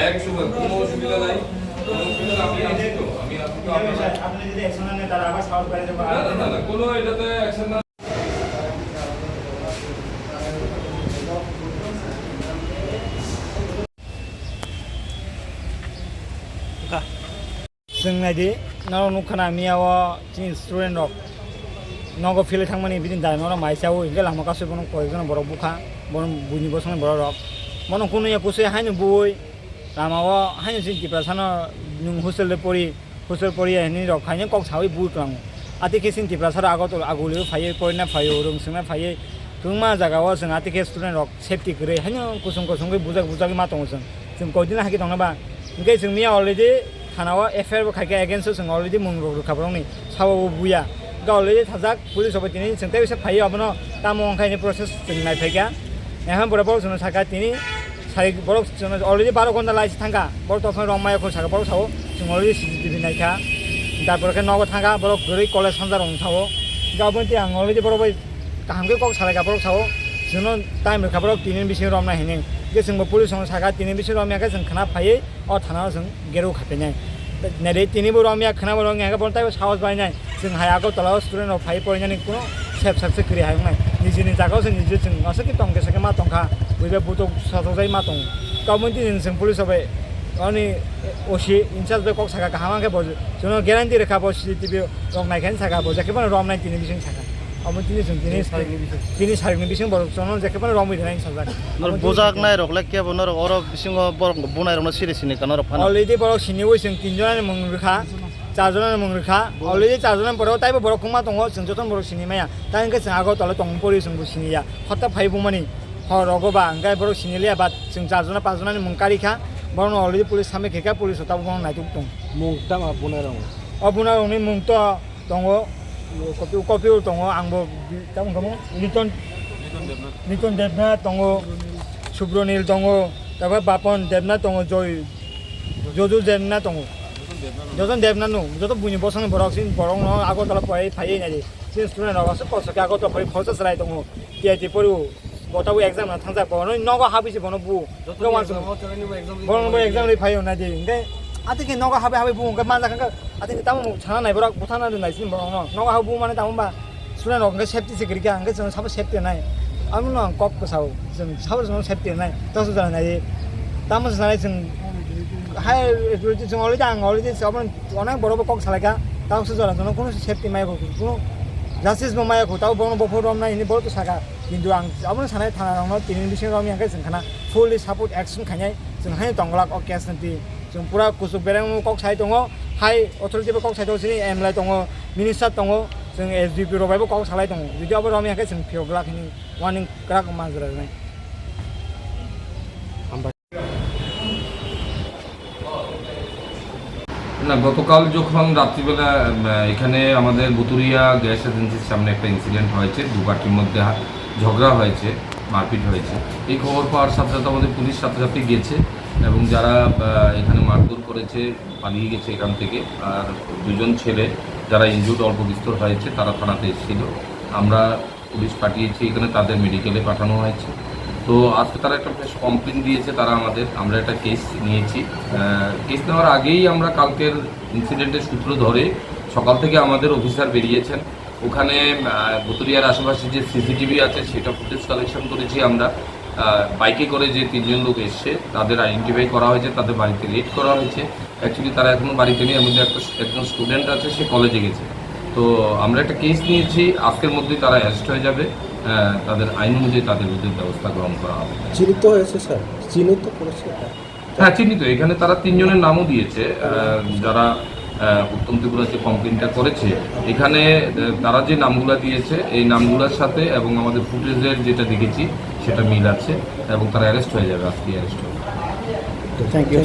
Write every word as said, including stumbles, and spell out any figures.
একশো বার, কোনো অসুবিধা নাই। কোনো অসুবিধা নাই, আমি আছি তো, আমি আছি তো, আপনার সাথে। আপনি যদি অ্যাকশন না নেন, তাহলে আবার সাহস বেড়ে যাবে। না, না, না, না, কোনো এটাতে অ্যাকশন না। Chwng naidi, norok nukha na miya o chini student rok nogo philwi thangmani bini dai norok mai chaui hwnkhe lama kasui bono koyekjona borok bukha, bono buini bosongni borok rok. Bono kunu ya kusui haino bui lama o haino chini Tiprasa no nwng hostel de pori, hostel pori ya hinwi rok haino kok saui bui tlango. Ati khe chini Tiprasa rok Agartala aguli phaiwi porina phaio, rwng swngna phaiwi kwbangma jaga o chwng ati khe student rok safety kwrwi haino kusung kusung khe bujak bujagwi ma tongo chwng. Chwng koi din hai khe tongna ba? Hwnkhe chwng miya already thana o F I R bo khai kha, against o chwng already mung rok rwkha borokni, sabo bo buya. Hwnkhe already thajak police rok bai tini chwng tei bisa phaiwi abono tamo wng kha hwnwi process chwng nai phai kha. Eha borok borok chwngno sakha tini sai borok chwngno already baro ghonta lai se thang kha, borok tongphai rwng maya kho sakha, borok sao chwng already C C T V nai kha. Tarpore khe nogo thang kha borok kwrwi college sansa rok wng sao. Hwnkhe abo tei ang already borok bai kaham khe kok salai kha borok sao, chwngno time rwkha borok tini ni bisingo romnai hinwi. Hwnkhe chwngbo police rokno sakha tini ni bisingo romya khe chwng khna phaiwi o thana o chwng gero khapainai. Nere tini bo romya khna bo romya khe bono taibo sahos bainai. Chwng hai Agartala o student rok phaiwi porinani kuno sep sep se kwrwi hai wngnai. Nijini jaga o se niji chwng aswk khe tong khe sakhe ma tong kha. Buibai butok sojok jai ma tongo. Tamo tini chwng police rok bai oni O C in charge bai kok sakha kaham khe bo chwngno guarantee rwkha bo C C T V rok nai khe sakha bo jekhe phano romnai tini bising sakha. Abo tini chwng tini tini sarikni bising. Tini sarikni bising borok chwngno jekhe phano romwi rwnai sajak. Norok abo tini bujak sakha. Nai rok le kebo norok oro bisingo borok bunai rokno siri sini ka norok phano. Already borok sini oi chwng tin jona ni mung rwkha, char jona ni mung rwkha. Borok already char jona ni borok taibo borok kwma tongo, chwng jotono borok sini maya. Tai hwnkhe chwng Agartala tong pori chwng bo sini ya. Hota phai bumani hor rogo ba hwnkhe borok sini liya ba chwng char jona panch jona ni mung kari kha. Borokno already police samai khe kha, police rok tabuk bono naituk tong. Mung tama bunai rok? O bunai rokni mung to tongo, kopi, kopi tongo, ang bo bi-, tamo wngkha mo? Liton, Liton Debnath tongo, Subronil tongo, tabai Bapon Debnath tongo, Joy, Joju Debnath tongo. Joton Debnath no, joto buini bosongni borok, sini borok no Agartala phai, phai nai di. Sini student rok aswk kosto khe Agartala phai, phorsa chwrai tongo, T I T pori o. Bo tabuk exam rwna thangjak, bono nogo habwi se bono bu. Joto ni exam o tei ni bo exam rwi bono bo thango. Exam rwi phaio na di. Hwnkhe ati khe nogo habwi habwi bu hwnkhe manjak hwnkhe ati khe tamo sana nai borok, buthana rw nai sini borok no. Nogo habwi bu mane tamo ba student rok hwnkhe safety se kwrwi kha, hwnkhe chwng sabo safety nai. Amo no ang kok kwsao, chwng sabo chwng safety nai. Tok se jora nai. Tamo se nai chwng high authority chwng already ang already abo onek borok bo kok salai kha. Tok se jora chwng kunu safety mai kho, kunu justice bo mai kho. Tamo bono bo phone rom nai hini borok to saka. Kintu ang abono sanai thana rokno tini bisingo romya hwnkhe chwng khana fully support action khainai chwng haino tongglak o case no twi chwng pura kuchuk bereng kok sai tongo, hai authority bo kok sai tongo, chini M L A tongo, minister tongo, chwng S D P rok bai bo kok salai tongo, jodi abo romya hwnkhe chwng phiyok glak hwnwi warning kwrak manjra rwnai. না, গতকাল যখন রাত্রিবেলা, উম, এখানে আমাদের বুতুরিয়া গ্যাস এজেন্সির সামনে একটা ইনসিডেন্ট হয়েছে, দু পার্টির মধ্যে হা-, ঝগড়া হয়েছে, মারপিট হয়েছে। এই খবর পাওয়ার সাথে সাথে আমাদের পুলিশ সাথে সাথে গেছে এবং যারা, আহ, এখানে মারধর করেছে, পালিয়ে গেছে এখান থেকে। আর দুজন ছেলে যারা ইনজুর্ড অল্প বিস্তর হয়েছে, তারা থানাতে এসেছিল। আমরা পুলিশ পাঠিয়েছি এখানে, তাদের মেডিকেলে পাঠানো হয়েছে। তো আজকে তারা একটা প্রেস কমপ্লেন দিয়েছে তারা আমাদের, আমরা একটা কেস নিয়েছি। আহ, কেস নেওয়ার আগেই আমরা কালকের ইনসিডেন্টের সূত্র ধরে সকাল থেকে আমাদের অফিসার বেরিয়েছেন, ওখানে, আহ, বুতুরিয়ার আশেপাশে যে সিসিটিভি আছে সেটা ফুটেজ কালেকশন করেছি আমরা। আহ, বাইকে করে যে তিনজন লোক এসছে তাদের আইডেন্টিফাই করা হয়েছে, তাদের বাড়িতে রেড করা হয়েছে। অ্যাকচুয়ালি তারা এখনো বাড়িতে নেই, এর মধ্যে একটা, একজন স্টুডেন্ট আছে, সে কলেজে গেছে। তো আমরা একটা কেস নিয়েছি, আজকের মধ্যেই তারা অ্যারেস্ট হয়ে যাবে। আহ, তাদের আইন অনুযায়ী তাদের বিরুদ্ধে ব্যবস্থা গ্রহণ করা হবে। চিহ্নিত হয়েছে স্যার? চিহ্নিত করেছে এটা? হ্যাঁ, চিহ্নিত। এখানে তারা তিনজনের নামও দিয়েছে, আহ, যারা, আহ, উত্তম ত্রিপুরা যে কমপ্লেনটা করেছে, এখানে, আহ, তারা যে নামগুলা দিয়েছে, এই নামগুলোর সাথে এবং আমাদের ফুটেজের যেটা দেখেছি, সেটা মিল আছে এবং তারা অ্যারেস্ট হয়ে যাবে, আজকে অ্যারেস্ট হবে। Thank you.